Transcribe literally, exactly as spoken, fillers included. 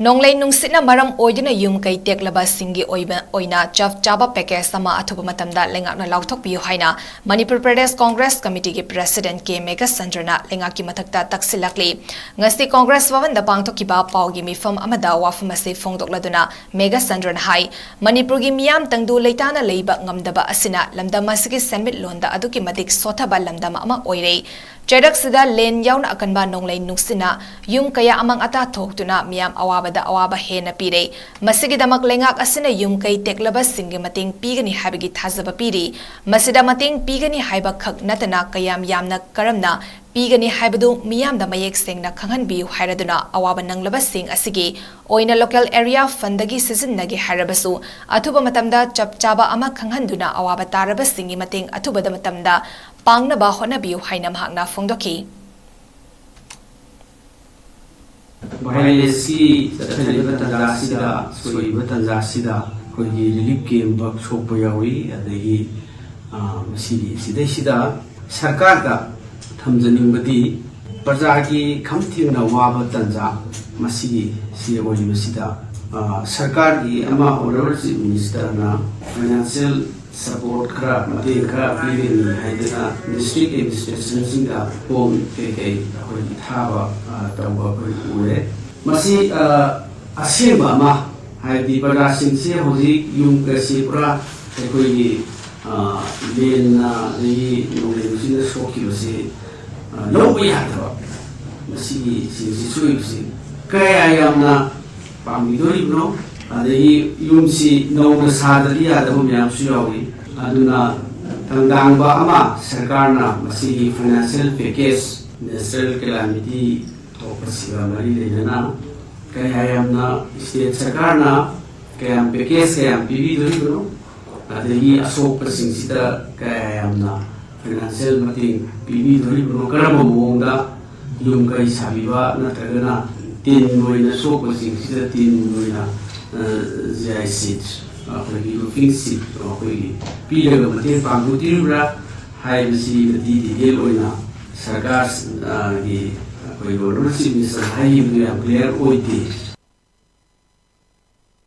ꯅꯣꯡꯂꯩ ꯅꯨꯡꯁꯤꯠꯅ ꯃꯔꯝ ꯑꯣꯏꯗꯨꯅ ꯌꯨꯝ ꯀꯩ ꯇꯦꯛꯂꯕꯁꯤꯡꯒꯤ ꯑꯣꯏꯕ, ꯑꯣꯏꯅ ꯆꯞ ꯆꯥꯕ package ꯑꯃ ꯑꯊꯨꯕ ꯃꯇꯝꯗ ꯂꯩꯉꯥꯛꯅ ꯂꯥꯎꯊꯣꯛꯄꯤꯌꯨ ꯍꯥꯏꯅ ꯃꯅꯤꯄꯨꯔ ꯄ꯭ꯔꯗꯦꯁ ꯀꯣꯡꯒ꯭ꯔꯦꯁ ꯀꯃꯤꯇꯤꯒꯤ president ꯀꯦ ꯃꯦꯘꯆꯟꯗ꯭ꯔꯅ ꯂꯩꯉꯥꯛꯀꯤ ꯃꯊꯛꯇ ꯇꯛꯁꯤꯜꯂꯛꯂꯤ꯫ ꯉꯁꯤ ꯀꯣꯡꯒ꯭ꯔꯦꯁ ꯚꯕꯟꯗ ꯄꯥꯡꯊꯣꯛꯈꯤꯕ ꯄꯥꯎꯒꯤ ꯃꯤꯐꯝ ꯑꯃꯗ ꯋꯥꯐꯝ ꯑꯁꯤ ꯐꯣꯡꯗꯣꯛꯂꯗꯨꯅ ꯃꯦꯘꯆꯟꯗ꯭ꯔꯅ ꯍꯥꯏ, ꯃꯅꯤꯄꯨꯔꯒꯤ ꯃꯤꯌꯥꯝ ꯇꯪꯗꯨ ꯂꯩꯇꯥꯅ ꯂꯩꯕ ꯉꯝꯗꯕ ꯑꯁꯤꯅ ꯂꯝꯗꯝ ꯑꯁꯤꯒꯤ ꯁꯦꯟꯃꯤꯠꯂꯣꯟꯗ ꯑꯗꯨꯛꯀꯤ ꯃꯇꯤꯛ ꯁꯣꯠꯊꯕ ꯂꯝꯗꯝ ꯑꯃ ꯑꯣꯏꯔꯦ꯫ ꯆꯩꯔꯛꯁꯤꯗ ꯂꯦꯟ ꯌꯥꯎꯅ ꯑꯀꯟꯕ ꯅꯣꯡꯂꯩ ꯅꯨꯡꯁꯤꯠꯅ ꯌꯨꯝ ꯀꯌꯥ ꯑꯃꯥꯡ ꯑꯇꯥ ꯊꯣꯛꯇꯨꯅ ꯃꯤꯌꯥꯝ ꯑꯋꯥꯕꯗ ꯑꯋꯥꯕ ꯍꯦꯟꯅ ꯄꯤꯔꯦ꯫ ꯃꯁꯤꯒꯤꯗꯃꯛ ꯂꯩꯉꯥꯛ ꯑꯁꯤꯅ ꯌꯨꯝ ꯀꯩ ꯇꯦꯛꯂꯕꯁꯤꯡꯒꯤ ꯃꯇꯦꯡ ꯄꯤꯒꯅꯤ ꯍꯥꯏꯕꯒꯤ ꯊꯥꯖꯕ ꯄꯤꯔꯤ꯫ ꯃꯁꯤꯗ ꯃꯇꯦꯡ ꯄꯤꯒꯅꯤ ꯍꯥꯏꯕ ꯈꯛ ꯅꯠꯇꯅ ꯀꯌꯥꯝ ꯌꯥꯝꯅ ꯀꯔꯝꯅ ꯄꯤꯒꯅꯤ ꯍꯥꯏꯕꯗꯨ ꯃꯤꯌꯥꯝꯗ ꯃꯌꯦꯛ ꯁꯦꯡꯅ ꯈꯪꯍꯟꯕꯤꯌꯨ ꯍꯥꯏꯔꯗꯨꯅ ꯑꯋꯥꯕ ꯅꯪꯂꯕꯁꯤꯡ ꯑꯁꯤꯒꯤ ꯑꯣꯏꯅ local area fundꯗꯒꯤ ꯁꯤꯖꯤꯟꯅꯒꯦ ꯍꯥꯏꯔꯕꯁꯨ ꯑꯊꯨꯕ ꯃꯇꯝꯗ ꯆꯞ ꯆꯥꯕ ꯑꯃ ꯈꯪꯍꯟꯗꯨꯅ ꯑꯋꯥꯕ ꯇꯥꯔꯕꯁꯤꯡꯒꯤ ꯃꯇꯦꯡ ꯑꯊꯨꯕꯗ ꯃꯇꯝꯗ ꯄꯥꯡꯅꯕ ꯍꯣꯠꯅꯕꯤꯌꯨ ꯍꯥꯏꯅ ꯃꯍꯥꯛꯅ ꯐꯣꯡꯗꯣꯛꯈꯤ꯫ Violence ꯆꯠꯊꯔꯤꯕ ꯇꯥꯟꯖꯥꯁꯤꯗ, ꯁꯣꯛꯏꯕ ꯇꯥꯟꯖꯥꯁꯤꯗ ꯑꯩꯈꯣꯏꯒꯤ relief camp ꯁꯣꯛꯄ ꯌꯥꯎꯏ꯫ ꯑꯗꯒꯤ, ꯑ, ꯃꯁꯤꯒꯤ ꯁꯤꯗꯩꯁꯤꯗ ꯁꯔꯀꯥꯔꯗ ꯊꯝꯖꯅꯤꯡꯕꯗꯤ, ꯄ꯭ꯔꯖꯥꯒꯤ ꯈꯝ ꯊꯦꯡꯅ ꯋꯥꯕ ꯇꯥꯟꯖꯥ ꯃꯁꯤꯒꯤ ꯁꯤ ꯑꯣꯏꯔꯤꯕꯁꯤꯗ, ꯑ, ꯁꯔꯀꯥꯔꯒꯤ ꯑꯃ Honourable Chief Ministerꯅ financial support ꯈꯔ, ꯃꯇꯦꯡ ꯈꯔ ꯄꯤꯒꯅꯤ ꯍꯥꯏꯗꯅ district administrationꯁꯤꯡꯗ form ꯀꯩꯀꯩ ꯑꯩꯈꯣꯏꯒꯤ ꯊꯥꯕ, ꯑ, ꯇꯧꯕ ꯑꯩꯈꯣꯏ ꯎꯔꯦ꯫ ꯃꯁꯤ, ꯑ, ꯑꯁꯦꯡꯕ ꯑꯃ, ꯍꯥꯏꯕꯗꯤ ꯄ꯭ꯔꯖꯥꯁꯤꯡꯁꯦ ꯍꯧꯖꯤꯛ ꯌꯨꯝ ꯀꯩꯁꯤ ꯄꯨꯔꯥ ꯑꯩꯈꯣꯏꯒꯤ, ꯑ, ꯂꯦꯟꯅ ꯑꯗꯒꯤ ꯅꯣꯡꯂꯩ ꯅꯨꯡꯁꯤꯠꯅ ꯁꯣꯛꯈꯤꯕꯁꯤ, ꯑ, ꯂꯧꯕ ꯌꯥꯗꯕ, ꯃꯁꯤꯒꯤ ꯁꯤꯡꯁꯤ ꯁꯣꯛꯏꯕꯁꯤ ꯀꯌꯥ ꯌꯥꯝꯅ ꯄꯥꯝꯕꯤꯗꯣꯔꯤꯕꯅꯣ? ꯑꯗꯒꯤ ꯌꯨꯝꯁꯤ ꯅꯧꯅ ꯁꯥꯗ꯭ꯔꯗꯤ ꯌꯥꯗꯕ ꯃꯌꯥꯝꯁꯨ ꯌꯥꯎꯔꯤ꯫ ꯑꯗꯨꯅ ꯇꯪꯗꯥꯡꯕ ꯑꯃ ꯁꯔꯀꯥꯔꯅ ꯃꯁꯤꯒꯤ financial package, natural calamity ꯊꯣꯛꯄꯁꯤꯒ ꯃꯔꯤ ꯂꯩꯅꯅ ꯀꯌꯥ ꯌꯥꯝꯅ state ꯁꯔꯀꯥꯔꯅ ꯀꯌꯥꯝ package ꯀꯌꯥꯝ ꯄꯤꯕꯤꯗꯣꯔꯤꯕꯅꯣ? ꯑꯗꯒꯤ ꯑꯁꯣꯛꯄꯁꯤꯡꯁꯤꯗ ꯀꯌꯥ ꯌꯥꯝꯅ financial ꯃꯇꯦꯡ ꯄꯤꯕꯤꯗꯣꯔꯤꯕꯅꯣ? ꯀꯔꯝꯕ ꯃꯑꯣꯡꯗ ꯌꯨꯝ ꯀꯩ ꯁꯥꯕꯤꯕ ꯅꯠꯇ꯭ꯔꯒꯅ ꯇꯤꯟ ꯑꯣꯏꯅ ꯁꯣꯛꯄꯁꯤꯡꯁꯤꯗ ꯇꯤꯟ ꯑꯣꯏꯅ, ꯑ, ꯖꯤ ꯑꯥꯏ sheet, ꯑꯩꯈꯣꯏꯒꯤ roofing sheet ꯑꯩꯈꯣꯏꯒꯤ ꯄꯤꯔꯒ ꯃꯇꯦꯡ ꯄꯥꯡꯕꯤꯗꯣꯔꯤꯕ꯭ꯔꯥ ꯍꯥꯏꯕꯁꯤꯃꯗꯤ detail ꯑꯣꯏꯅ ꯁꯔꯀꯥꯔꯒꯤ ꯑꯩꯈꯣꯏꯒꯤ Honourable Chief Minister ꯍꯥꯏꯈꯤꯕꯗꯨ ꯌꯥꯝ clear ꯑꯣꯏꯗꯦ꯫